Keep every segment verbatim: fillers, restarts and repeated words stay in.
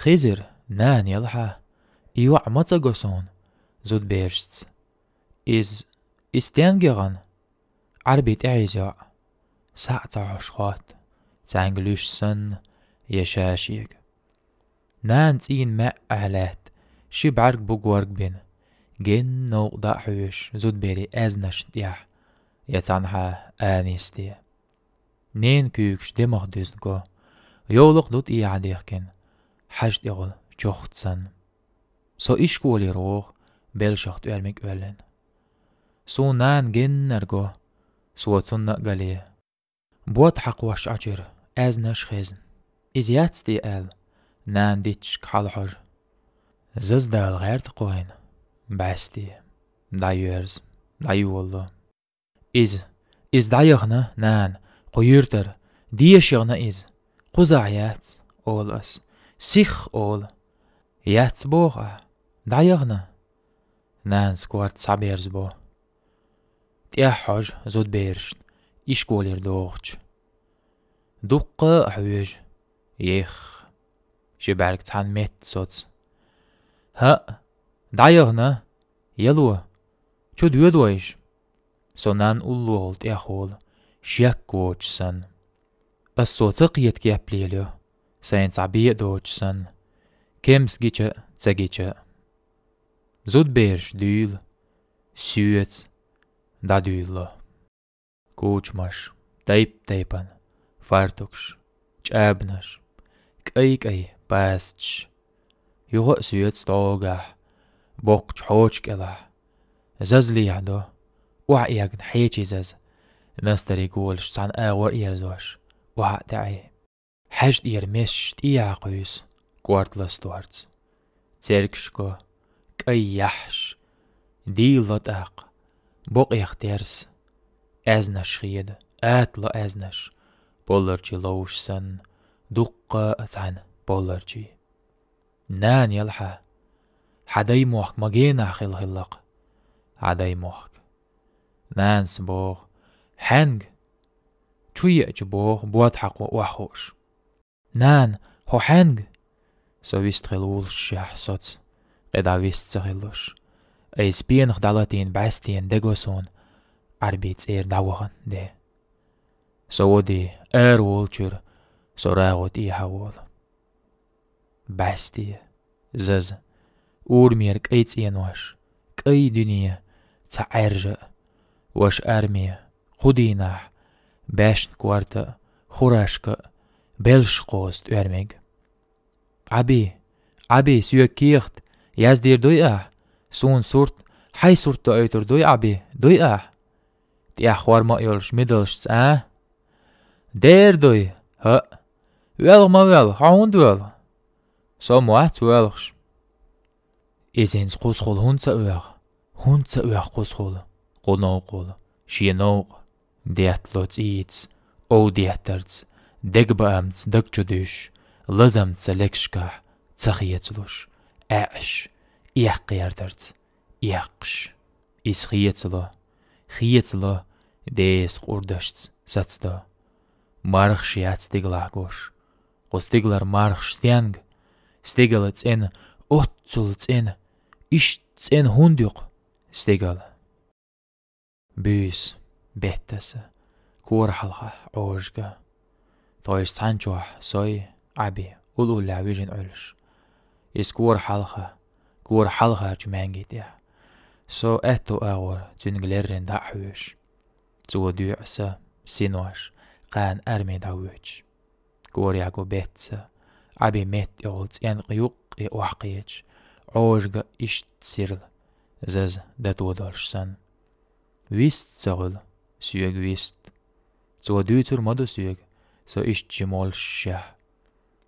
Хизир, нана, яла хьа, и йоӀ ма ца го суна, зудаберашца. Из, из стенга яхана? Ӏарби тӀехьа из йоӀ. Схьа а ца хьожаш хоатт, цхьаьнга луьйш санна, я ша шега. Нана цӀийнан маьӀӀехь лаьтта, ши бӀаьрг бугорг бина, генна новкъа дӀа а хьоьжуш, зудаберийн аьзнашна тӀехь, я цхьанхьа анисте. Ненан куьйгаш демах дуьзна го, йовлакх ду тӀехьа дехкина, хьажа тӀехула чохта санна. Со ишколера воху, белшах тӀоьрмиг оьллина. Суна нана геннара го, со цунна а гале. Бод хьакхош Ӏачуьра, аьзнаш а хезна. Иза яц те аьлла, нана дитташка хьалахьожу. Заза Дала гӀерта кхойна, бӀаьсте, дӀайоьрзу, дӀайолало. Иза, иза дӀаяхана, нана, кху юьртара, деша яхана иза. Кхузахь яц, олу ас. Сих, олу. Яц боху ахь, дӀаяхана. Нанас корта схьаберзабо. ТӀехьа хьожу зудаберашна, ишколера догӀучу. Дуккха а хьоьжу. Ех. Ши бӀаьрг цхьаьна метта соцу. ХӀаъ, дӀаяхана. Яло, чу доьду вайша. Со нанна уллохула тӀехволу, шек воцуш санна. Ас со ца кхета кеп лелайо, сайна цхьа бен а доцуш санна. Кемс гича а, ца гича а. Зудабераш дуьйла, соьца, дӀадуьйлало. Кучамаш, тайп-тайпана, фартукаш, чӀабанаш, кӀай-кӀай пасаташ. Юха а соьца дӀогахь, боккхачу хьочу кӀелахь. Заза лехьадо, охьаэгна хьечий заза. Настарий голаш цхьана агӀор а ерзош, охьа а таьӀий. Хьаьжа тӀера месаш тӀехьа кхуьйсу, кӀорта ласторца. Цергаш го, кӀай яхьаш, дийла ло тӀаккха, бокъех терса. Аьзнаш хеда, атало аьзнаш, полларчий ловш санна, дуккха а цхьаьна полларчий. Нана, яла хьа, хьан дай мохк ма генахь хилла хиллакх. Хьан дай мохк. Нанас боху: «Хьаьнга?» Чу еача боху, бод хьакхо охьахууш. «Нана, хьо хьаьнга?» Со вист хила вуллушехь соц, къе дӀа вист ца хилалуш. Айса пенах дӀалатийна бӀаьстенан де го суна, Ӏарби цӀера дӀавахана де. Со води, ара волчуьра со рагӀу тӀехьа волу. БӀаьсте, заза, урамера кӀай цӀенош, кӀай дуьне, ца Ӏаьржа а, ваша арме, кху дийнахь, баьшна корта а, хурашка а, белш кхозу тӀоьрмиг. Ӏаби, Ӏаби, соьга кехат, яздийр дуй ахь? Суна сурт, хьайн сурт доуьйтур дуй, Ӏаби, дуй ахь? ТӀехь хорма а йолуш мидалшца, а? Дер дуй, хӀаъ. Воьлха ма воьлха, хьо хӀунда воьлху? Со ма вац воьлхуш. Иза хӀинца кхузахула хӀунда ца оьху? ХӀунда ца оьху кхузахула? Кху новкъахула, шен новкъа. Деттало цӀийца, ов деттарца, дегабаамца даг чу дуьсуш, лазамца легашкахь ца хецалуш, аьӀаш, эккхаярдарца, эккхаш. Иза хецало, хецало, деса къурдашца сацадо. Мархаш яц стигалахь гуш. Кху стигалара мархаш стенга? Стигала цӀена, оццул цӀена, иштта цӀена хӀунда ю кху стигала? Буьйса, беттаса, кора хьалха Ӏожага. Тхойша цхьана чохь сой, Ӏаби, уллуллехь вижина Ӏуьллуш. Иза кора хьалха, кора хьалхарчу маьнги тӀехь. Со аьтту агӀор цуьнга леррина дӀа а хьоьжуш. Цо доьӀу сан, синош, кхана арме дӀавоьдуш. Корехь го беттаса, Ӏаби метта тӀехула цӀенкъа юккъе охьакхеташ, Ӏожага иштта сирла, заза дато долуш санна. Вист ца хуьлу, соьга вист. Цо дуьйцур ма ду соьга, со иштта жима воллушехь.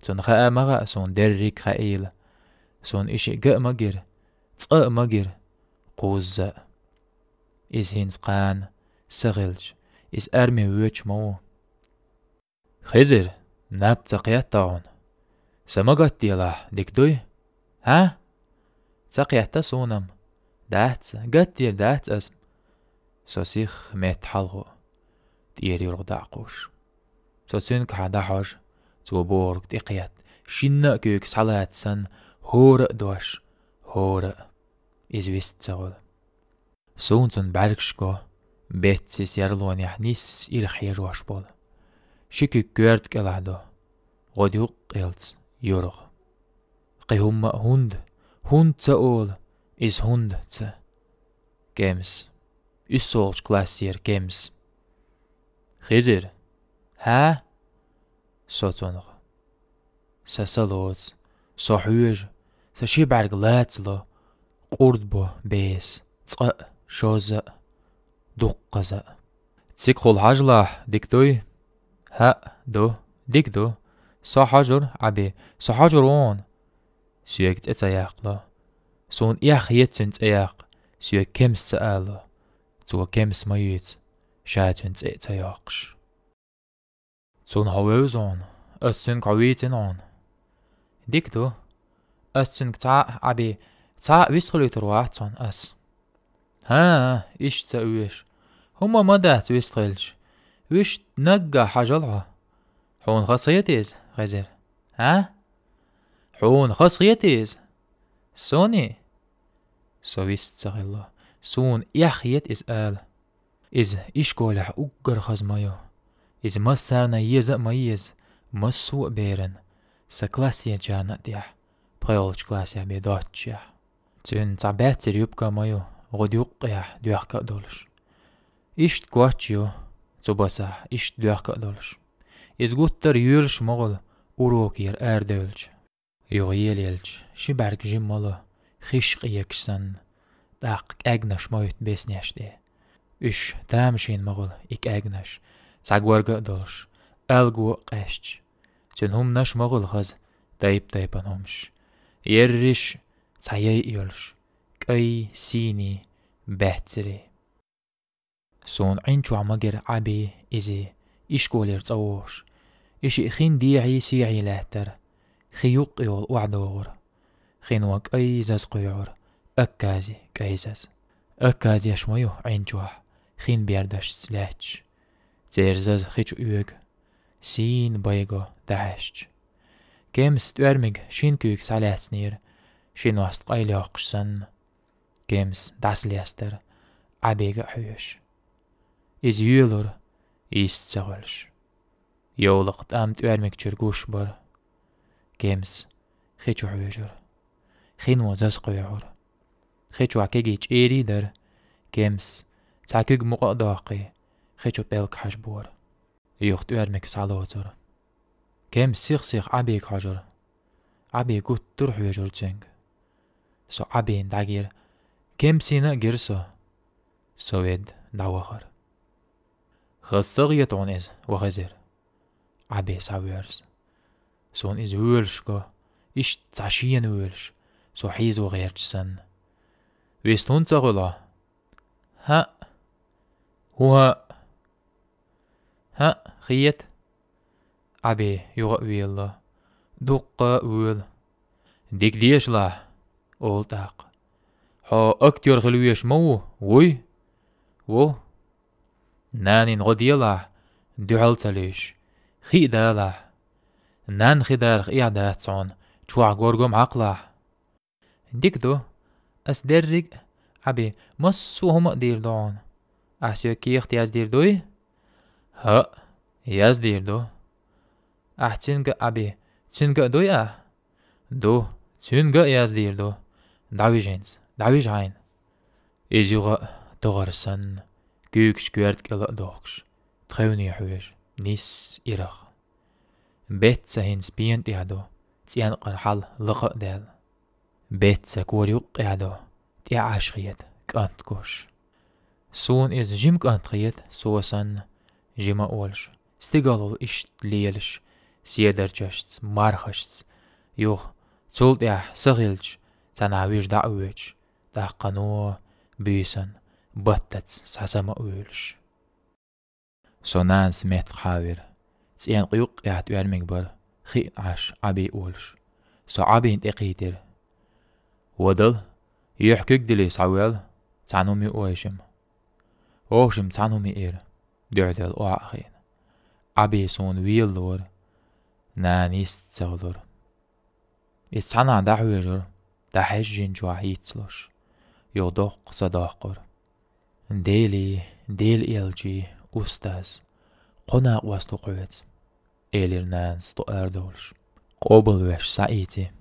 Цунна хаа ма хаьа суна дерриг хаийла. Суна и шиъ ган а ма гира, цкъа а ма гира, кхузза а. Иза хӀинца кхана, са хилча, иза арме воьдуш ма ву. Хизир, наб ца кхетта хьуна? Са ма гатделахь, дика дуй? ХӀа? Ца кхетта суна-м. Дац, гатдийр дац ас. Со сих метта хьалхо, тӀера юргӀа дӀа а кхуш. Со цуьнгахьа дӀахьожу, цо бохург тӀекхетта, Шинна а куьйга схьалаьцсан, хӀора а дош, хӀора а. Иза вист ца гӀуьлла. Суна цун бӀаьргаш го, беццис ярлонехь нисса ирх хьежош болу. Ши куьг коьрта кӀелахь до, гӀо дюккъелц юргӀа. Кхин хӀумма а хӀунда, хӀунда ца олу, иза хӀунда ца. Кемс. УьссолгӀачу классера Кемс. Хезира. ХӀа? Со цунах. Сан са лоцу, со хьоьжу, сан ши бӀаьрг лацало, къурд бо беса, цкъа а, шозза а, дуккхаза а. Цигахула хьажалахь, дика дуй? ХӀаъ, ду, дика ду. Со хьажур, Ӏаби, со хьажур вон. Соьга цӀе ца яккхало. Суна эхь хета цуьнан цӀе яккха, соьга Кемс ца алало. Цо Кемс ма юьйцу, ша цуьнан цӀе а ца йоккхуш. Цунна хьо вевза хьуна, ас цуьнга хьо вийцина хьуна. Дика ду. Ас цуьнга цхьа а, Ӏаби, цхьа а вистхилийтур вац хьуна ас. ХӀан, иштта ца оьшу. ХӀумма ма дац вистхилча. Вуьшта наггахь хьажал хьо. Хьуна хазахета иза, Хезир? ХӀа? Хьуна хазахета иза? Сони? Со вист ца хилла. Суна эхь хета иза ала. Иза ишколехь уггар хаза ма ю. Иза массарна еза а ма еза, массо а беран, сан классерчарна а тӀехь, пхоьалгӀачу классехь бен доццушехь. Цуьнан цхьа баьццара юбка а ма ю, гӀо дюккъехь доьхка а долуш. Иштта коч ю, цу басахь, иштта доьхка а долуш. Иза гуттар а йоьлуш ма гӀуьлла, урокера арадевлча. Юха елаелча, ши бӀаьрг жимма ло, хиш къекаш санна, тӀаккха кӀаьгнаш ма вуьту беснеш тӀе. Уьш тамашийна ма гӀуьлла, и кӀаьгнаш, цхьа горга а долуш, алго а къаьсташ. Цуьнан хӀуманаш ма гӀуьлла хаза, тайп-тайпана хӀумаш. Ерриш цхьа яй а йолуш, кӀай, синий, баьццарий. Суна Ӏин чохь ма гира Ӏаби, изи, ишколера цӀа вогӀуш. И шиъ хин дехьий, сехьий лаьттара, хи юккъе йолу охьадогӀура. Хино кӀай заза кхоьхьура, аккази кӀай заза. Акказеш ма ю Ӏин чохь, хин бердашца лаьтташ. Церан заза хи чу оьгу, сийна байго дӀахьаьшча. Кемс тӀоьрмиг шина куьйга схьалаьцнера, ши ност къайлайоккхуш санна. Кемс дӀасалестара, Ӏабига а хьоьжуш. Иза йоьлура, йист ца гӀуьллуш. Йовлакх тӀам тӀоьрмиг чуьра гуш бара. Кемс хи чу хьоьжура. Хино заза кхоьхьура. Хи чохь кегий чӀерий дара. Кемс цхьа куьг мукъа а доккхий, хи чу пӀелг хьажабора. Юха тӀоьрмиг схьалоцура. Кемс сих-сиха Ӏабига хьожура. Ӏаби гуттар а хьоьжура цуьнга. Со Ӏабина дӀагира. Кемсина а гира со. Со ведда дӀавахара. Хаза ца гӀета хьуна иза, ва Хезир? Ӏаби схьавоьрзу. Суна иза воьлуш го, иштта цхьа шена воьлуш, со хьийзо гӀерташ санна. Вист хӀунда ца хуьлу? ХӀаъ. ХӀун хӀаъ? ХӀаъ, хета. Ӏаби юха а велла. Дуккха а воьлу. Дика дешалахь, олу тӀаккха. Хьо актёр хила везаш ма ву, вуй? Ву. Нанин гӀо делахь, дуьхьал ца луьйш. Хи а далахь. Нанна хи дарах эхь дац хьуна, чохь горгом хьакхалахь. Дика ду. Ас дерриг а, Ӏаби, массо а хӀума а дийр ду хьуна. Ахь соьга кехат яздийр дуй? ХӀаъ, яздийр ду. Ахь цуьнга а, Ӏаби, цуьнга а дуй ахь? Ду, цуьнга а яздийр ду. ДӀавижа хӀинца, дӀавижа хьайна. Иза юха а, тохар санна, куьйгаш коьрта кӀела а дохкуш, тхевне хьоьжу, нисса ирах. Бецца хӀинца пена тӀехь ду, цӀенкъара хьал лакха а даьлла. Бецца кора юккъехь ду, тӀе Ӏаш хета, кӀант гуш. Суна иза жима кӀант хета, со санна, жима а волуш, стигалгӀула иштта лелаш, седарчашца, мархашца. Юха, цул тӀаьхьа са хилча, цхьанхьа вижа дӀа а воьдуш, тӀаккха но, буьйсанна, баттаца схьа са ма а вуьйлуш. Со нанас меттахъхьавира. ЦӀенкъа юккъехь тӀоьрмиг бара, хиъна Ӏаш, Ӏаби а волуш. Со Ӏабина тӀекхийтира. Вадал, юьхь куьг дилий схьавоьлла, цхьана хӀума ю ойшима. Ойшима цхьана хӀума йиира, дуьхьал охьа а хиъна. Ӏаби суна велалора, нана йист ца хуьлура. Иза цхьанхьа дӀахьоьжура, дӀахьежжинчохь йицлуш. Юха доккха са доккхура. Дели, Дела элчий, устаз, кхо накъост ву хьоьца, элира нанас тхо арадовлуш. Къобалвеш схьаийци.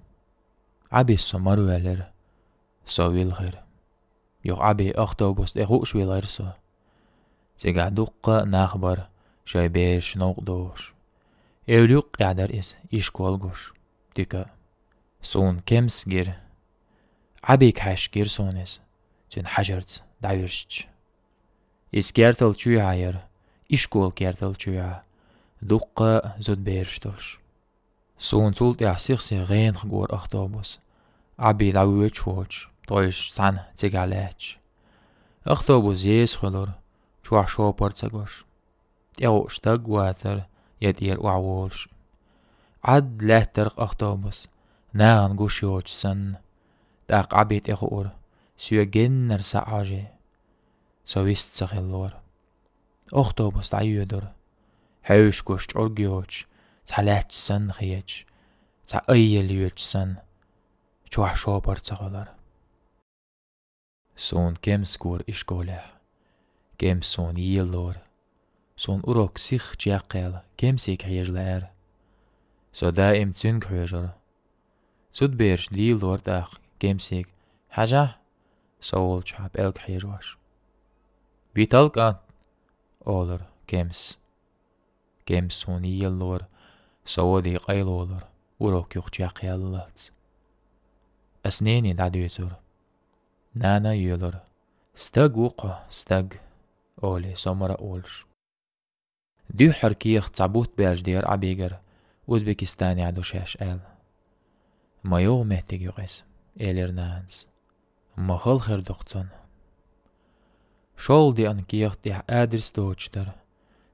Ӏабис со маравоьллира, со вилхира. Юха Ӏаби автобус тӀе хууш вилхира со. Цигахь дуккха а нах бара, шайн бераш новкъа дохуш. Эвла юккъехь дара иза, ишкол гуш, туька. Суна кемс гира. Ӏабиг хьаьшна гира суна иза, цуьнан хьажарца дӀавирзича. Иза кертал чуьйхьа яра, ишкол кертал чуьйхьа, дуккха а зудабераш долуш. Суна цул тӀаьхьа сих-сиха гӀенах гора автобус, Ӏаби дӀавоьдуш воцуш, тхойш цхьаьна цигахь лаьтташ. Автобус еза хуьлура, чохь шопар ца гуш. ТӀехууш стаг вацара, я тӀера охьаволуш. Ӏад лаьттарх автобус, нахана гуш йоцуш санна. ТӀаккха Ӏаби тӀехуура, соьга геннара схьа а хьожий. Со вист ца хилла вара. Автобус дӀайоьдура. Хьевсаш гуш чӀург йоцуш, цхьа лаьтташ санна хеташ, цхьа айъелла йоьдуш санна, чохь шопар ца хуьлура. Суна кемс гора ишколехь. Кемс суна елалора. Суна урок сих чекхъяьлла, кемсиг хьежа лаьара. Со даим цуьнга хьоьжура. Зудабераш дийлора тӀаккха кемсиг: «Хьажахь», со волчохь пӀелг хьежош. «Витал, кӀант», — олура кемс. Кемс суна елалора, со води къайлаволура, урок юха чекхъяллалц. Ас нене дӀадуьйцура. Нана а йоьлура. «Стаг ву кхо, стаг», — олий, со мара а волуш. Дуьххьара кехат цхьа бутт баьлча дера Ӏабигара, Узбекистанехь ду шаьш аьлла. «Ма йогӀу меттиг ю-кх иза», — элира нанас. «Ма хала хир ду-кх цунна». ШолгӀа деана кехат тӀехь адрес доцуш дара,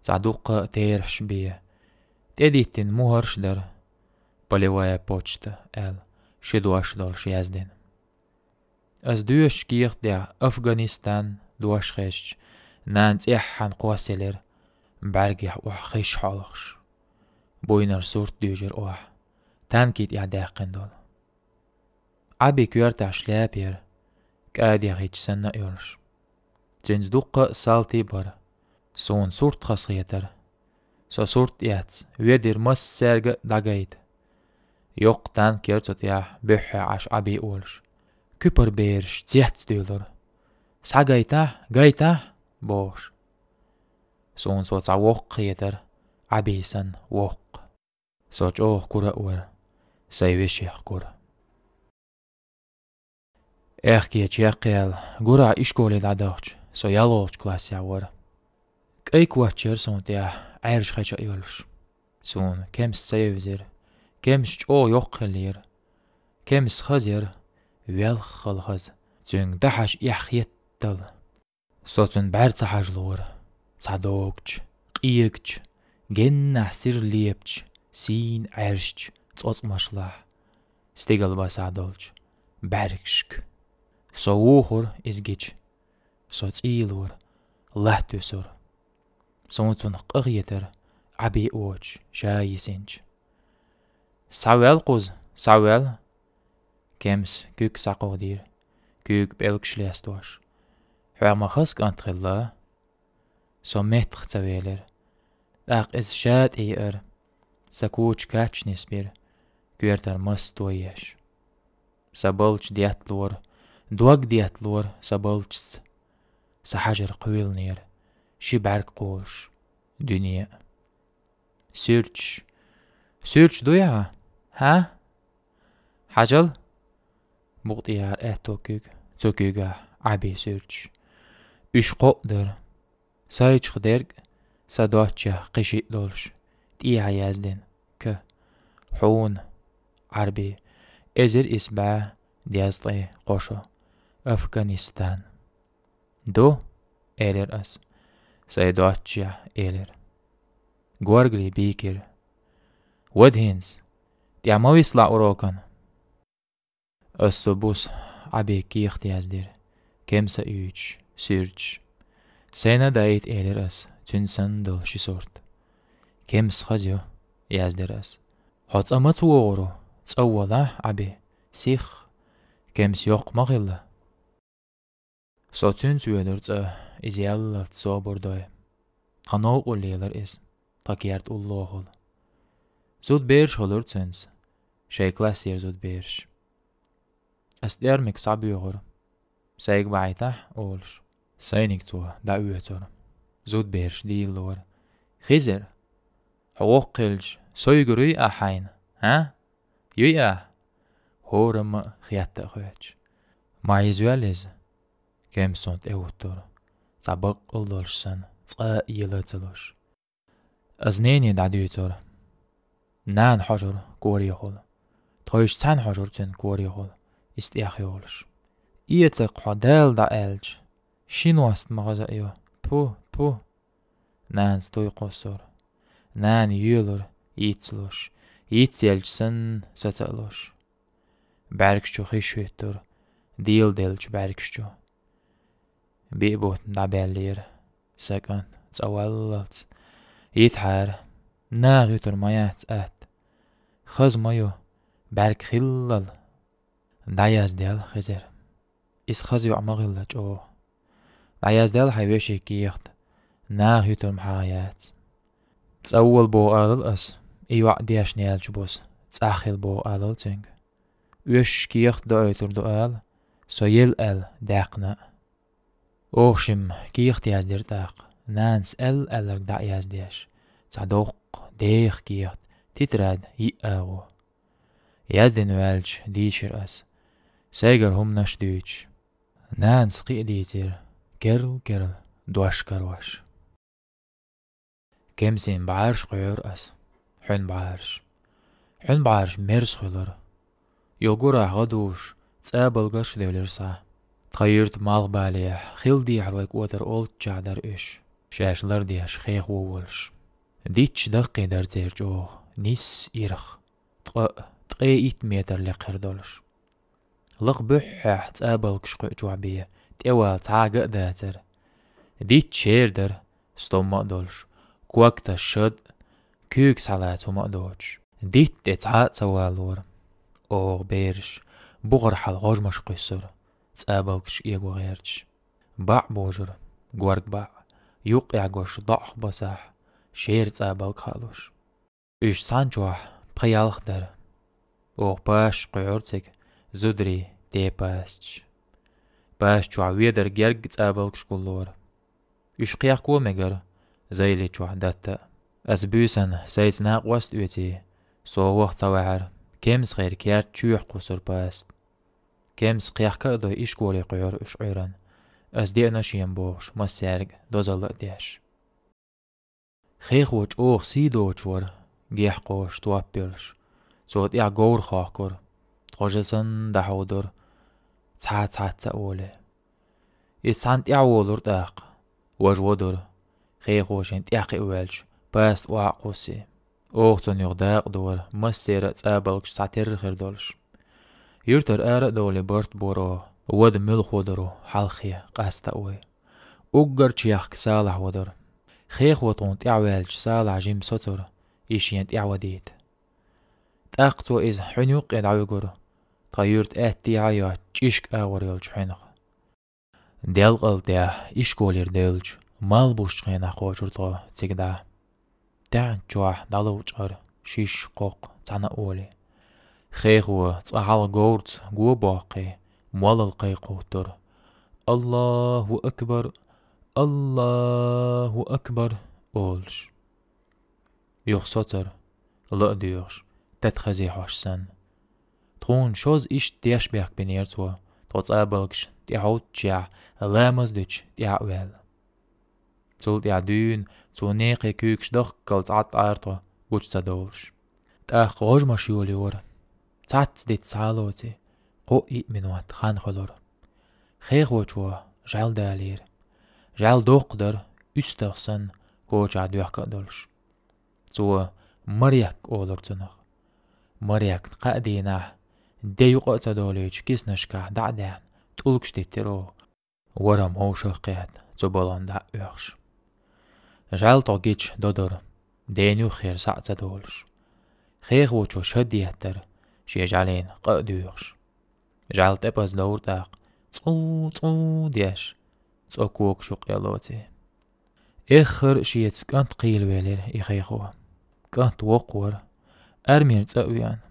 цхьа дуккха а терахьаш бен, тӀедиттина мухӀарш дара, «Полевая почта» аьлла, ши дош долуш яздина. Ас доьшучу кехат тӀехь «Афганистан» дош хезча, нана цӀеххьана кхоссаелира, бӀаьргех охьа хиш хьолхуш. Буйнара сурт дуьйжира охьа, танки тӀехь даьккхина долу. Ӏаби коьртахь шляпа яра, кӀадехийтча санна а йолуш. Цуьнца дуккха а салтий бара. Суна сурт хазахетара. Со сурт эцна, ведира массаьрга а дӀагайта. Йоккха танк яра цу тӀехь, буьххьехь Ӏаш Ӏаби олуш. Куьпара бераш цецдуьйлура. «Схьагайтахь, гайтахь!» — бохуш. Суна со цхьа воккха хетара, Ӏаби санна воккха. Со чӀогӀа кура а вара, сайн вешех кура. Аьхке чекхъяьлла, гурахь ишколе дӀадахча, со ялхолгӀачу классехь вара. КӀай коччара суна тӀехь, Ӏаьржа хеча а йолуш. Суна кемс ца евзира. Кемс чӀогӀа йоккха хиллера. Кемс хаза яра, велххала хаза. Цуьнга дӀахьажа эхь хеттал. Со цуьнан бӀаьрца хьажалора, цхьа догучу, къегачу, геннахь сира лепачу, сийна Ӏаьржачу цӀоцкъамашлахь, стигала басахь долчу бӀаьргашка. Со вухура иза гича. Со цӀийлора, латта вуьсура. Суна цунах къахетара, Ӏаби оцуш, ша йисинча. «Схьавел кхуза, схьавел!» Кемс куьг схьакховдийра, куьйга пӀелгаш лестош. «Хьоьгахь ма хаза кӀант хилла?» Со меттах ца велира. ТӀаккха иза ша тӀееара, сан куча кхаччалц нисбира, коьртара масто еш. Сан балча детталора, дог детталора сан балчаца. Сан хьажар кхоьллинера, ши бӀаьрг кхолуш, дуьне а. «Суьрташ, суьрташ дуй хьан? ХӀа? Хьажал!» Букъ тӀехьара аьтту куьг, цу куьйгахь Ӏаби суьрташ. Уьш кхоъ дара. Сайчух дерг, сан доцчех кхин шиъ долуш, тӀехьа яздина: «К. Хьуна, Ӏарби, эзар исс бӀе дезткъе кхо шо, Афганистан». «Ду», — элира ас. «Сайн доцчех», — элира. Горгали бийкира. «Вада хӀинца, тӀаьхьа ма вислахь урокан». Ас со буса Ӏабига кехат яздира, кемса уьйцуш, суьрташ. «Сайна а даийта», — элира ас, цуьнан санна долу ши сурт. «Кемс хаза ю», — яздира ас. «Хьо цкъа маца вогӀур ву? «ЦӀа валахь, Ӏаби, сих, кемс йоккха ма хилла». Со цуьнца воьдура цӀа, иза яллалц собар дой. Тхан новкъа лелара иза, тхан керта уллохула. Зудабераш хуьлура цуьнца, шайн классера зудабераш. Ас тӀоьрмиг схьабоьхура, сайга бахьийтахь, олуш. Сайниг цо дӀаоьцура. Зудабераш дийлалора. «Хизир, хьо воккха хилча, со юьгур юй ахь хьайна, хӀа? Юй ахь?» ХӀораммо а хетта а хоьттуш. Ма иза йоьлла иза. Кемс цунна тӀехӀуттура, цхьа баккъал долуш санна, цкъа а ела а ца луш. Ас нене дӀадуьйцура. Нана хьожура корехула. Тхойша цхьаьна хьожура цуьнан корехула, иза тӀехйолуш. «Эцакх хьо Дала дӀа аьлча, ши ност ма хаза а йо. Пу, пу!» Нанас туй кхуссура. Нана йоьлура, йицлуш, йицъелча санна, саца а луш. БӀаьргаш чу хиш хӀуьттура, дийла деллачу бӀаьргаш чу. Биъ бутт дӀабаьллера. Сан кӀант, цӀа валлалц. Йитхьара. Наха юьтур ма яц атта. Хаза ма ю, бӀаьрг хиллал. ДӀаяздаьлла, Хизир. Иза хаза йоӀ ма хилла чӀогӀа. ДӀаяздаьлла хьайн вешин кехат, наха юьтур-м хьан яц. ЦӀа вола боху алал ас, и йоӀ дешна яьлча буса, цӀахь хила боху алал цуьнга. Оьшуш кехат доуьйтур ду ала, со елла аьлла даьккхина а. Оха шимма кехат яздира тӀаккха, нанас аьлла-аьлларг дӀа а яздеш, цхьа доккха, деха кехат, тетрадь, йиъ агӀо. Яздина ваьлча дийшира ас, сайгара хӀуманаш а дуьйцуш. Нанас кхин а дийцира, керла-керла дош карош. Кемсийн бӀараш кхоьру ас, хьуьн бӀараш. Хьуьн бӀараш мерза хуьлура. Юха гурахь гӀадуш, цӀа балгарш а девлира схьа. Тхан юьртан малхбалехь, хила дехьара вай кӀотар олуччохь дара уьш, шаьш лардеш хехо волуш. Дитташ даккхий дара церан чӀогӀа, нисса ирх, ткъа а, ткъе итт метр лекха хир долуш. Лакха буьххьехь цӀа балгаш кхуьучохь бен, тӀевала цхьа а ган а дацара. Дитташ шера дара, стомма а долуш, когташ шад а, куьйгаш схьалаца хӀума а доцуш. Дитта тӀе цхьа а ца валора. Оха бераш, бухара хьала гӀожмаш кхуьссура, цӀа балгаш эго гӀерташ. БаӀ божура, горга баӀ, юккъехь гуш доӀах басахь, шера цӀа балг хаалуш. Уьш цхьана чохь пхи-ялх дара. Оха пасаш кхоьру цига, зударий, тепасташ. Пасаш чохь ведар герга цӀа балгаш гуллора. Уьш кхехко мегара, зайли чохь датта а. Ас буьйсанна сайца накъост оьций, со ваха ца ваьхьара, кемсахера керта чоьхьа кхуссура паста. Кемсах кхехка а дой, ишколе кхоьру уьш Ӏуьйранна, ас деана шена бохуш, массаьрга дозалла а деш. Хехо чӀогӀа сий доцуш вара, гехь кхоша топ йолуш. Цо тӀехь говр хохкура, тхо жа санна дӀахьовдора, цхьа а цхьацца а волий. Иза цхьаьна тӀаьхьаволура тӀаккха, важа водура, хехо шена тӀаьхьа кхиаваьлча, паста охьа а кхуссий. Оха цунна юха дакъа дора, массеран а цӀа балгаш схьатерра хир долуш. Юьртара ара а довлий барт бора оха, вада муьлхха водур ву хьалххе, къаста а вой. Уггар чехка салахь водура. Хехо тхуна тӀаьхьаваьлча, салахь жимма соцура, и шена тӀаьхьавадийта. ТӀаккха цо иза хьуьн юккъе дӀавигура, тхан юьрта аьттехьа а йоцчу чӀишка агӀор йолчу хьуьнах. Делкъал тӀехь ишколера девлча, малх бусучу хенахь кхочура тхо цига дӀа. ТаьӀнат чохь дӀаловчкъара шиш, кхоккха цхьаьна а олий. Хехо цкъа хьалха говрца го боккхий, моллал кхайкха хӀуттура: «Аллаху акбар! Аллаху акбар!» — олуш. Юха соцура, ла а доьгӀуш, тата хазий хьош санна. Тхуна шозза иштта тешнабехк бинера цо, тхо цӀа балгаш тӀехьовттучехь, ламаз а дуьтуш, тӀаьхьа а ваьлла. Цул тӀаьхьа дуьйна цо некхий куьйгаш дахкал цӀа тӀара тхо гучу ца довлуш. ТӀаккха гӀожмаш йолайора. Цхьацца диц схьа а лоций, кхоъ-йиъ минот хан хуьлура. Хехочо жӀаьла далийра. ЖӀаьла доккха дара, уьстагӀ санна, кочахь доьхка а долуш. Цо «Марек» олура цунах. Марекна кхаа дийнахь, де юкъа а ца долуьйтуш, киснашкахь дӀа а даьхна, тӀулгаш диттира оха, ворхӀам ховшах а кхетта, цу балхана дӀа а оьхуш. ЖӀаьла тхо гича додура, ден юххера схьа а ца долуш. Хехочо шад еттара, шен жӀалена къа а дуьйхуш. ЖӀал тӀепӀаза довра тӀаккха, цӀу-цӀу деш, цӀо когаш юккъе лоций. Эххар а шеца кӀант кхийлавелира и хехо. КӀант воккха вара, армера цӀа а веана.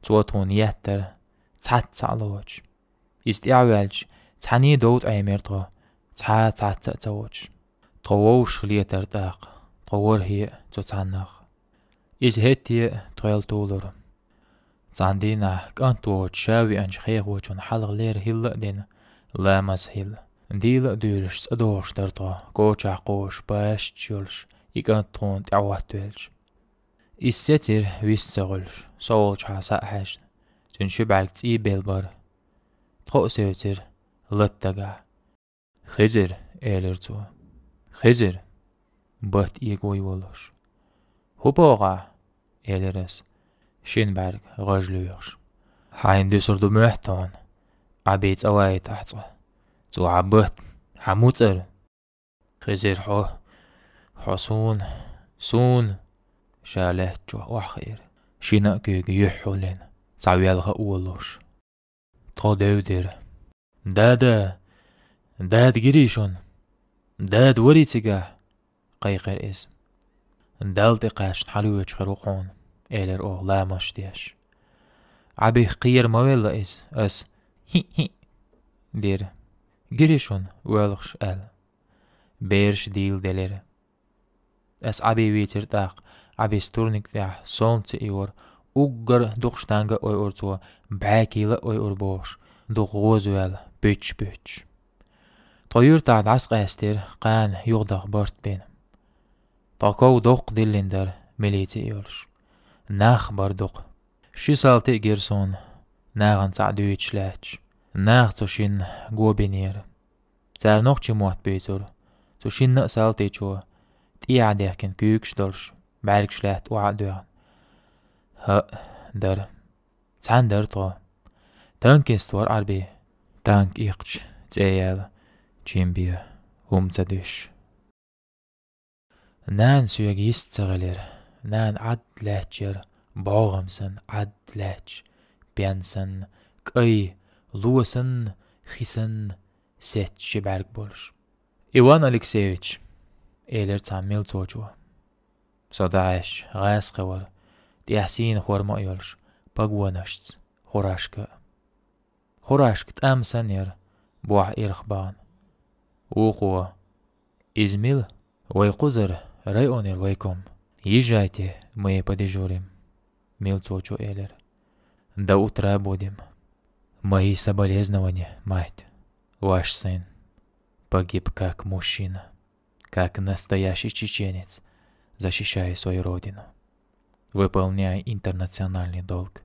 Цо тхуна еттара цхьацца цхьаъ лоцуш. Иза тӀаьхьаваьлча, цхьаьний довда Ӏемира тхо, цхьа а цхьацца а ца воцуш. Тхо вовшах летара тӀаккха, тхо ворхӀе а цу цхьаннах. Иза хӀетте а тхоьл тулура. Цхьана дийнахь кӀант воцуш ша веанчу хехочунна хьалха лер хӀилла а дина, ламаз хилла. Дийла а дуьйлуш, цӀа догӀуш дара тхо, кочахь кхозуш, пашачаш йолуш, и кӀант тхуна тӀаьхьахӀоттавелча. Иза сецира вист ца хуьлуш, со волчохь схьа а хьаьжна. Цуьнан ши бӀаьрг цӀий белла бара. Тхо а севцира латта дагахь. «Хизир», — элира цо. «Хизир!» Батта эга вуй волуш. «ХӀун боху ахь?» — элира ас, шина бӀаьрг гӀаж лоьхуш. «Хьайна дуьсур ду моьтту хьуна? Ӏаби цӀа вайтахь цкъа. Цо хьан батта, хьан муцӀар?» «Хизир, хьо, хьо суна, суна!» Ша лаьттачохь охьахиира, шина а куьйга юьхь хьулйина, цхьа велха а волуш. Тхо девдира. «Дада! Дада гирий шуна? Дада варий цигахь?» — кхайкхира иза. «Далла тӀе кхаьчна хьалавоьдуш хир ву хьуна», — элира оха ламазаш деш. Ӏабих кхера ма велла иза, ас «хӀиъ-хӀиъ» дира. «Гирий шуна?» — воьлхуш аьлла. Бераш дийла делира. Ас Ӏаби вийцира тӀаккха, Ӏабис турник тӀехь солнце йора, уггар дукха штанга а ойура цо, бӀаь кийла а ойура бохуш, дукха гӀоза ваьлла, пуьтч-пуьтч. Тхо юьртахь дӀасакъаьстира, кхана юхадаха барт бина. Тхо ков доккха диллина дара, милици а йолуш. Нах бара дукха. Ши салти а гира суна, нахана цхьаъ дуьйцуш лаьтташ. Наха цу шинна го бинера. Цара нохчийн мотт буьйцура. Цу шинна а салтичо, тӀехьа дехкина куьйгаш долуш, бӀаьргаш лаьтта охьа а доьгӀна. ХӀаъ, дара. Цхьаьна дара тхо. Танкист вара Ӏарби. Танк иккхачу цӀе яьлла, чим бен, хӀума ца дуьсуш. Нана соьга йист ца хилира. Нана Ӏад лаьтташ яра, бӀогӀам санна Ӏад лаьтташ, пен санна, кӀай, ло санна, хи санна, сецна ши бӀаьрг болуш. «Иван Алексеевич», — элира цхьана милцочо. Со дӀахьаьжча, гӀазкхи вара, тӀехь сийна форма а йолуш, погонашца, фуражка а. Фуражка тӀам санна яра, бохь ирх бахана. Вукхо: «Иза мила?» «Вай кхузара, районера вайком. Езжайте, мы подежурим», — милцочо элира. «До утра будем. Мои соболезнования, мать. Ваш сын погиб как мужчина, как настоящий чеченец, защищая свою родину, выполняя интернациональный долг.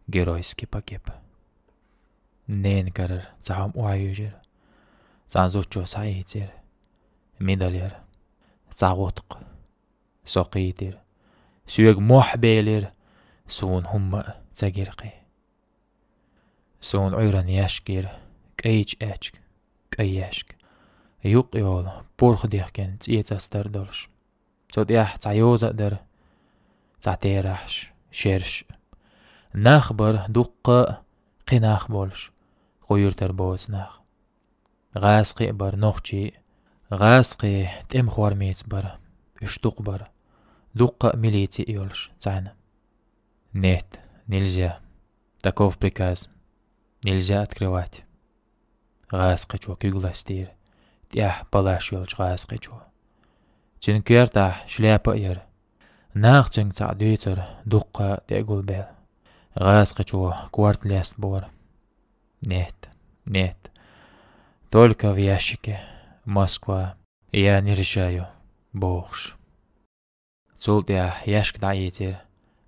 Геройски погиб». Ненан карара цхьа хӀума охьаюьйжира. Цхьана зудчо схьаийцира. Медаль яра. Цхьа гӀутакх. Со кхийтира. Соьга мохь белира. Суна хӀумма а ца гира кхин. Суна Ӏуьйранна яьшка гира, кӀайчу аьчка, кӀай яьшка. Юккъе йолу пурх дехкина цӀе цӀастар долуш. Цу тӀехь цхьа йоза а дара, цхьа терахьаш, шераш а. Нах бара дуккха а, кхин нах болуш, кху юьртара боцу нах. ГӀазкхи а бара, нохчий а. ГӀазкхи тӀеман формица бара, уьш дукха бара, дуккха а милици а йолуш цхьаьна. «Нет, нельзя. Таков приказ. Нельзя открывать». ГӀазкхичо куьг ластийра, тӀехь палаш йолчу гӀазкхичо. Цуьнан коьртахь шляпа а яра. Наха цуьнга цхьаъ дуьйцура, дуккха а тӀе а гулбелла. ГӀазкхичо корта лестабора. «Нет, нет. Только в ящике. Москва. Я не решаю», — бохуш. Цул тӀаьхьа яьшка дӀаийцира,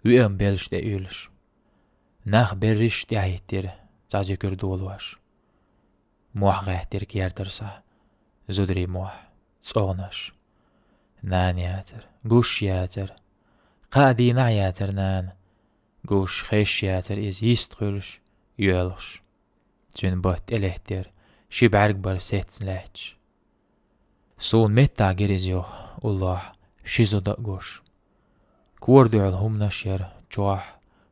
виъ-м белш тӀе уьйлуш. Нах берриш тӀаьхьахӀиттира, цхьа зуькар долош. Мохь гӀаьттира кертара схьа, зударий мохь, цӀогӀнаш. Нана яцара, гуш яцара. Кхаа дийнахь яцара нана. Гуш, хезаш яцара иза йист хуьлуш, йоьлхуш. Цуьнан батта тӀелеттера, ши бӀаьрг бара сецна лаьтташ. Суна меттахь гира иза юха, уллохь, ши зуда а гуш. Кора дуьхьал хӀуманаш яра, чохь,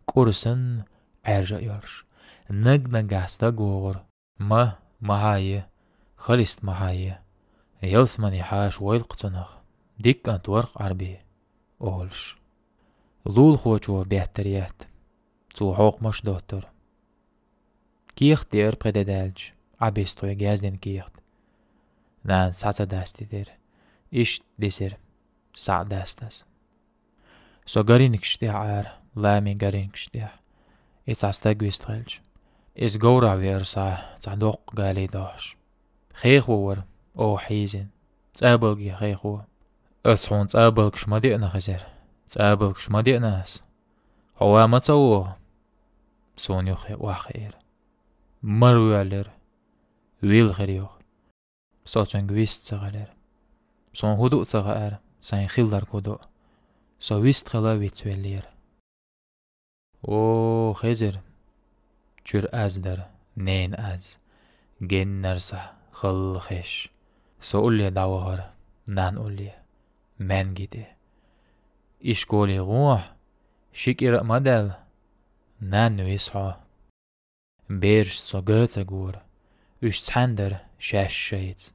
кӀур санна Ӏаьржа а йолуш. Наг-нагахь стаг вогӀура. Ма, ма хьа е, халист ма хьа е. Ялсамане хьаша войла-кх цунах, дика кӀант вара-кх Ӏарби, олуш. Лулахочо беттар етта, цо хьокхамаш доттура. Кехат деара пхи де даьлча, Ӏабис тхоьга яздина кехат. Нана схьа ца дастийтира. Иштта дисира, схьа а дастаза. Со гаринкаш тӀехь Ӏара, ламин гаринкаш тӀехь. И цхьа стаг вистхилча. Иза говрахь веара схьа, цхьа доккха гали дохьуш. Хехо вара, оха хьийзина. ЦӀабалге хехо. Ас хьуна цӀабалгаш ма деана, Хезир. ЦӀабалгаш ма деана ас. Хьо ван ма ца вогӀу? Суна юххе охьахиира. Мара воьллира. Вилла хир юха. Со цуьнга вист ца хилира. Суна хӀун ду а ца хаьара, сайн хилларг хӀун ду. Со вистхила вицвеллера. О, Хезир! Чуьра аз дара, ненан аз. Геннара схьа халла хезаш. Со улле дӀавахара, нанна улле, маьнги тӀе. И школе гӀо хьо, ши кӀира а ма даьлла, нанна виса хьо. Бераш со га ца гора. Уьш цхьаьна дара шаьш шайца.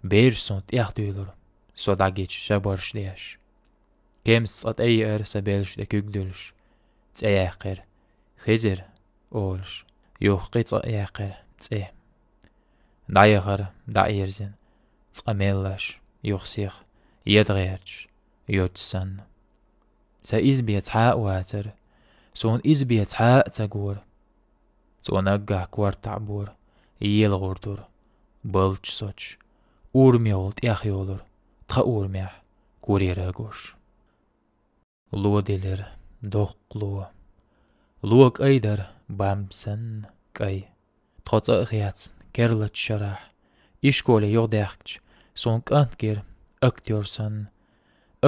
Бераш суна тӀехдуьйлура, со дӀагича шабарш деш. Кемса цкъа тӀееара сан белша тӀе куьг дуьллуш, цӀе яьккхира. Хезир, олуш, юха кхин цкъа яьккхира цӀе. ДӀаяхара, дӀаерзина, цкъа меллаш, юха сиха, едгӀерташ, йоцу санна. Сан иза бен цхьа а вацара, суна иза бен цхьа а ца гора. Цо наггахь кортахь бора, елгӀур дура, баллачу соцуш, урамехула тӀехйолура, тхан урамехь курера гуш. Ло дилира, доккха ло. Ло кӀай дара, бамба санна кӀай. Тхо цӀа а хецна, керлачу шарахь, ишколе юхадаьхкича, суна кӀант гира, актёр санна.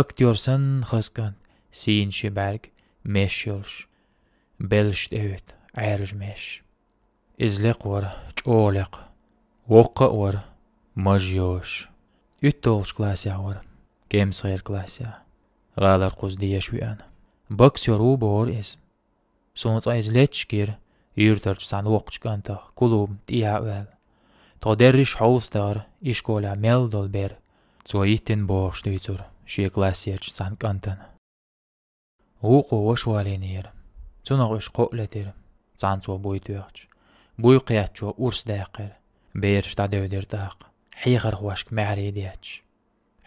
Актёр санна хаза кӀант, сийна ши бӀаьрг, меш йолуш. Белш тӀеуьту, Ӏаьржа меш. Иза лекха вара, чӀогӀа лекха. Воккха а вара, маж йозуш. УьтталгӀачу классехь вара, кемсхеран классехь. ГӀалара кхуза деша веана. Боксёр ву бохура иза. Суна цкъа иза летташ гира, юьртарчу цхьана воккхачу кӀантах, клубна тӀехьа а ваьлла. Тхо дерриш хьовса дахара, ишколехь мел долу бер. Цо йиттина бохуш дуьйцура шен классерчу цхьана кӀантана. Вукхо ваша валийнера. Цунах уьш кхоъ летира, цхьаьна цо буй тоьхча. Буй кхеттачо урс даьккхира. Бераш дӀадевдира тӀаккха, хьехархошка маьхьарий детташ.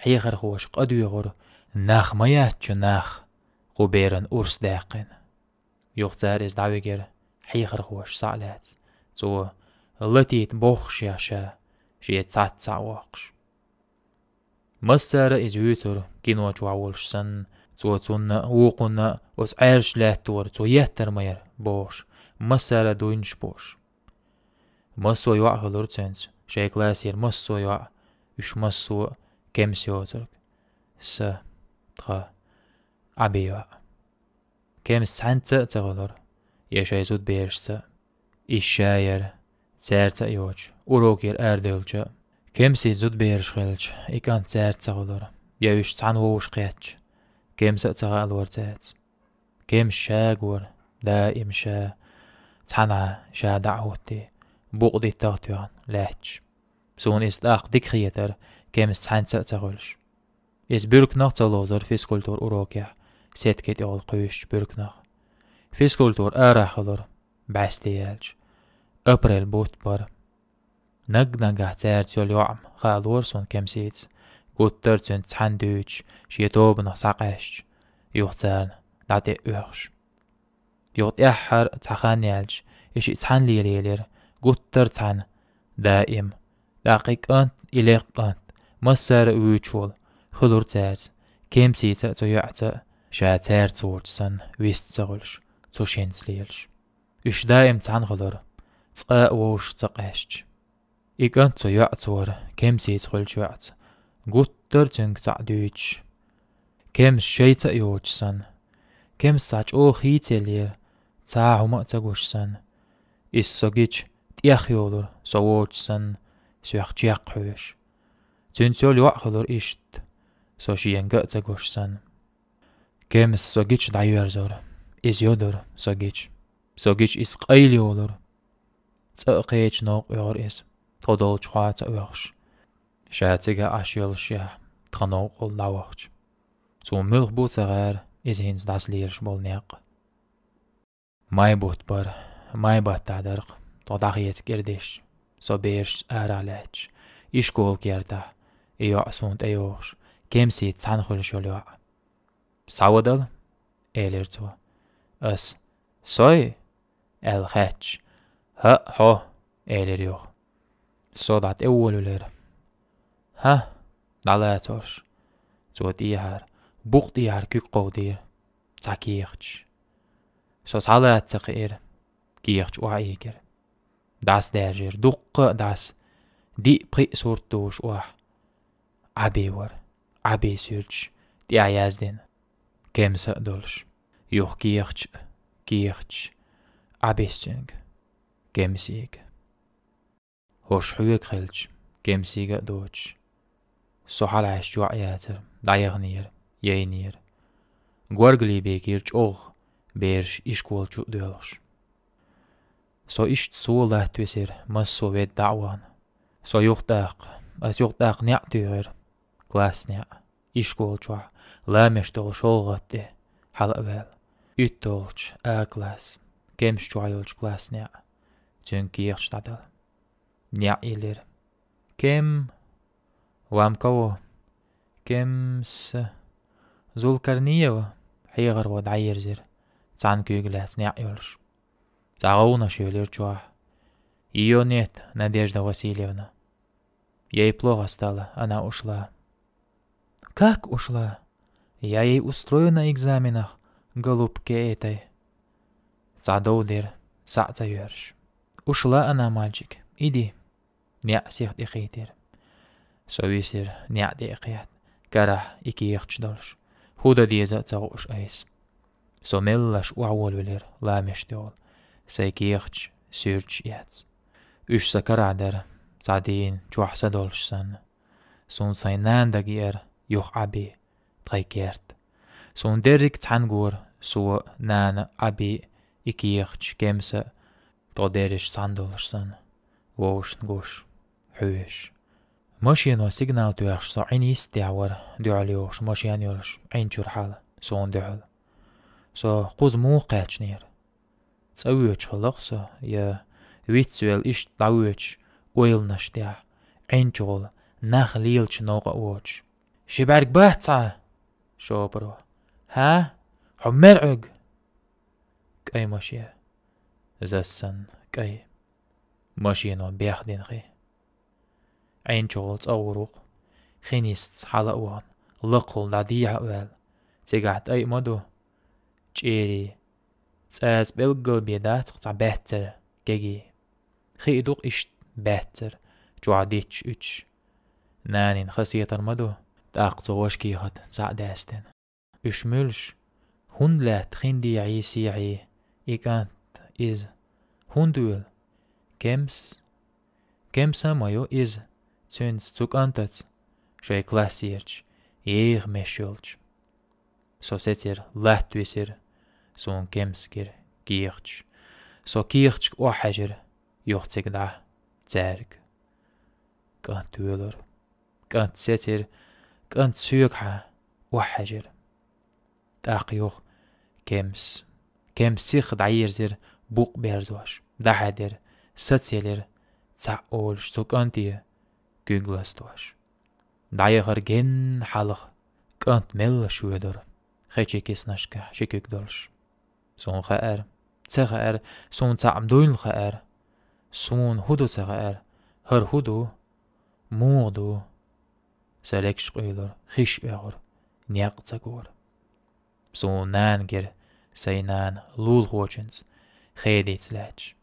Хьехархоша къа доьгӀура, нах ма яц чу, нах, кху беран урс даьккхина. Юха цара иза дӀавигира, хьехархоша схьа а лаьцна. Цо латийта бохуш ша, шен цхьацца схьа а воккхуш. Массара а иза вуьйцура, кино чохь волуш санна, цо цунна а, вукхунна а оцу Ӏаьржачу лаьттора, цо еттар ма яра, бохуш, массара а дуйнаш бууш. Массо а йоӀ хилира цуьнца, шайн классера массо а йоӀ, уьш массо а кемс йоцург. Сан, тхан, Ӏаби йоӀ. Кемс цхьаьнца а ца хуьлура, я шайн зудаберашца а. Иза ша яра, цаьрца а йоцуш, урокера арадевлча а. Кемсийн зудабераш хилча, и кӀант цаьрца ца хуьлура, я уьш цхьаьна вовшахкхетча, кемса а ца хаалора цаьрца. Кемс ша гора, даим ша, цхьанхьа ша дӀа а хӀуттий, букъ диттах а тоьхна, лаьтташ. Суна иза тӀаккха дика хетара, кемс цхьаьнца а ца хуьлуш. Иза буьрканах ца ловзура физкультура урокехь, сетке тӀехула кхуьйсучу буьрканах. Физкультура арахь хилура, бӀаьсте яьлча. Апрель бутт бара. Наг-нагахь цаьрца йолу йоӀ-м хаалора суна кемсица, гуттар а цуьнца цхьаьна дуьйцуш, шен тобанах схьакъаьсташ, юха царна дӀатӀе а оьхуш. Юха тӀаьххьара цхьа хан яьлча, и шиъ цхьаьна лелаелира, гуттар а цхьаьна, даим. ТӀаккха и кӀант, и лекха кӀант, массара а вуьйцуш волу, хуьлура цаьрца, кемсица а, цу йоӀца а, ша цаьрца воцуш санна, вист ца хуьлуш, цу шинца лелаш. Уьш даим цхьаьна хуьлура, цкъа а вовшах ца къаьсташ. И кӀант цу йоӀца вара, кемсица хуьлучу йоӀца, гуттар а цуьнга цхьаъ дуьйцуш. Кемс шайца а йоцуш санна. Кемс цхьа чӀогӀа хийцаеллера, цхьа а хӀума а ца гуш санна. Иза со гича, тӀехйолура, со воцуш санна, соьх чекх хьоьжуш. Цуьнца йолу йоӀ хуьлура иштта, со шена ган а ца гуш санна. Кемс со гича дӀайоьрзура, Иза йодура со гича. Со гича иза къайла йолура. ЦӀа а кхеча новкъа оьгӀура иза, тхо долчу хьоца а оьхуш. Ша цига Ӏаш йолушехь, тхан новкъахула дӀавахча. Цо муьлха бу ца гӀара иза хӀинца дӀасалелаш болу некъ. Май бутт бара, май баттахь дара-кх, тхо дӀахеца кӀира деш, со берашца арахь лаьтташ, ишколан кертахь, и йоӀ суна тӀейогӀуш, Кемсица цхьаьна хуьлуш йолу йоӀ. «Схьавадала», — элира цо. Ас: «Сой?» — аьлла хаьттича, «ХӀаъ, хьо», — элира юха. Со дӀа тӀеволавелира. «ХӀа, дӀалацарш». Цо тӀехьара, букъа тӀехьара куьг кховдийра, цхьа кехаташ. Со схьалаца ца кхиира, кехаташ охьаийкира. ДӀасадаьржира, дуккха а дӀаса, диъ-пхиъ сурт долуш охьа. Ӏаби вара, Ӏаби суьрташ тӀехь яздина, Кемса а долуш. Юха кехаташ а, кехаташ, Ӏабис цуьнга, Кемсига. ХӀорш хьоьга хилча, Кемсига а доцуш, со хьалаьцча йоӀ яцара, дӀаяханера, яйнера. Горгали бийкира чӀогӀа бераш ишкол чу а доьлхуш. Со иштта со латтависира, массо а ведда дӀа а вахана. Со юхатӀаккха, ас юхатӀаккха неӀ туьйхира, класс неӀ, ишкол чохь, ламеш долу шолгӀат тӀе хьала а ваьлла. УьтталгӀачу А класс, Кемс чохь йолчу класс неӀ, цуьнга кехаташ дӀадала. НеӀ йиллира. «Кем? Вам кого?» «Кемс. Зулкарниева», — хьехаро дӀайирзира, цхьана куьйга лаьцна неӀ йолуш. Цхьа гӀовгӀанаш йолура чохь. «Её нет, Надежда Васильевна. Ей плохо стало, она ушла». «Как ушла? Я ей устрою на экзаменах, голубке этой». Цхьа дов дира, схьа а ца йоьрзуш. «Ушла она, мальчик, иди». НеӀ сиха тӀекхийтира. Со висира, неӀ тӀе а кхетта, карахь и кехаташ долуш, хӀун дан деза а ца хууш айса. Со меллаша охьаволавелира ламеш тӀехула, сайн кехаташ, суьрташ эцна. Уьш сан карахь дара, цхьа дийна чохь са долуш санна. Суна сайн нана дагайеара юха Ӏаби, тхайн керта. Суна дерриг цхьаьна гора, со, нана, Ӏаби, и кехаташ, Кемса, тхо дерриш цхьаьна долуш санна, вовшашна гуш, хьоьжуш. Машено сигнал тоьхча со Ӏин йистехь вара, дуьхьал йогӀуш машен йолуш, Ӏин чуьра хьала, суна дуьхьал. Со кхуза муха кхаьчнера? ЦӀа воьдуш хилла-кх со, я вицвелла иштта дӀавоьдуш ойланаш тӀехь, Ӏин чухула нах лелачу новкъа а воцуш. «Ши бӀаьрг бац хьан?» — шопаро. «ХӀа? Хьо мера Ӏуьгу?» КӀай машен. Зас санна, кӀай. Машено бехдина хи. Ӏин чухула цӀа гӀур ву-кх. Хи нисса хьала а вахана, лакхахула дӀадехьа а ваьлла. Цигахь тӀай а ма ду. ЧӀерий. ЦӀаза пӀелггал бен дац-кх цхьа баьццара кегий. Хи а ду-кх иштта баьццара, чохь дитташ уьттуш. Нанин хасетар ма ду, тӀаккха цо ваша кехат схьа а даьстина. Уьш муьлш? ХӀунда лаьтта хин дехьий, сехьий и кӀант, иза? ХӀунда вуьйлу? Кемс? Кемса ма ю иза, цуьнца, цу кӀантаца, шайн классерчу, еха меш йолчу. Со сецира, латта висира, суна Кемс гира кехаташ. Со кехаташка охьахьаьжира, юха цига дӀа цаьрга. КӀант воьлура. КӀант сецира, кӀант соьгахьа охьахьаьжира. ТӀаккха юха Кемс. Кемс сиха дӀайирзира, букъ берзош, дӀахьаьдира, сацаелира, цхьаъ олуш цу кӀанте куьг ластош. ДӀаяхара генна хьалха кӀант мелла шоьдура, хечи киснашка ши куьг долуш. Суна хаьара, ца хаьара, суна цхьаъ дуйла хаьара. Суна хӀун ду ца хаьара, хӀара хӀун ду, муха ду. Сан легаш къуьйлура, хиш оьхура, некъ ца гора. Суна нана гира, сайн нана лулахочуьнца хедийца лаьтташ.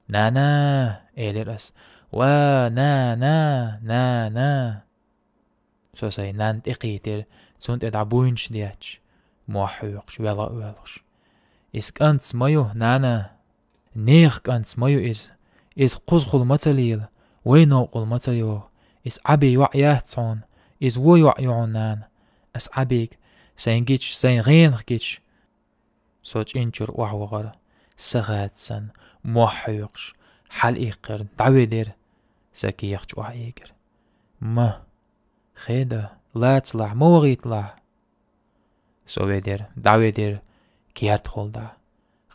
«Нана!» — элира ас. «Ва, нана, нана!» Со сайн нанна тӀекхийтира, цунна тӀе дӀа буйнаш детташ, мохь хьоькхуш, велха а воьлхуш. «Иза кӀантаца ма ю, нана! Нехан кӀантаца ма ю иза! Иза кхузахула ма ца лела, вайн новкъахула ма ца йогӀу! Иза Ӏаби йоӀ яц хьуна! Иза вон йоӀ ю хьуна, нана! Ас Ӏабига, сайн гича, сайн гӀенах гича!» Со чӀинчура охьавахара, са хатта санна, мохь хьоькхуш, хьалаиккхар, дӀаведира, са кехаташ охьаэгира. Ма, хеда, лацалахь, ма вахийталахь. Со ведира, дӀаведира, керта хул дӀа.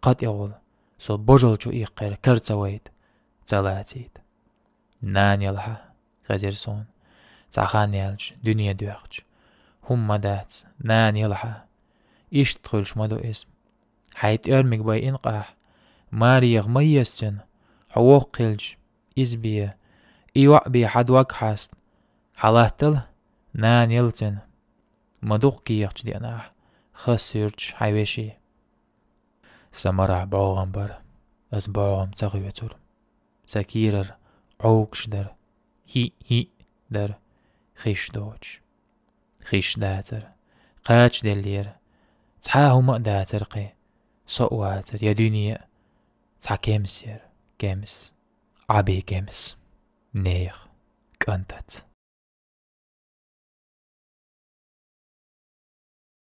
Кхы тӀехула, со божал чу иккхар, кара ца вайта, ца лацийта. Нана елахьа, хезира суна, цхьа хан яьлча, дуьне доьхкача. ХӀумма дац, нана елахьа. Иштта хуьлуш ма ду иза. Хьайн тӀоьрмиг бай инкъахь, маре яха ма еза цуьнан, хьо воккха хилча, иза бе, и йоӀ бе хьан дог хьаста. Хьан латтал, нана ела цуьнан. Ма дукха кехаташ деана ахь, хаза суьрташ хьайн веший. Сан марахь бӀогӀам бара, ас бӀогӀам ца хоьцура. Сан кийрара Ӏовгаш дара, хиъ-хиъ дара, хиш доцуш. Хиш дацара, кхачаделлера, цхьа а хӀума а дацара кхин, со а вацара, я дуьне а, цхьа кемс яра, кемс, Ӏаби кемс, нехан кӀантаца.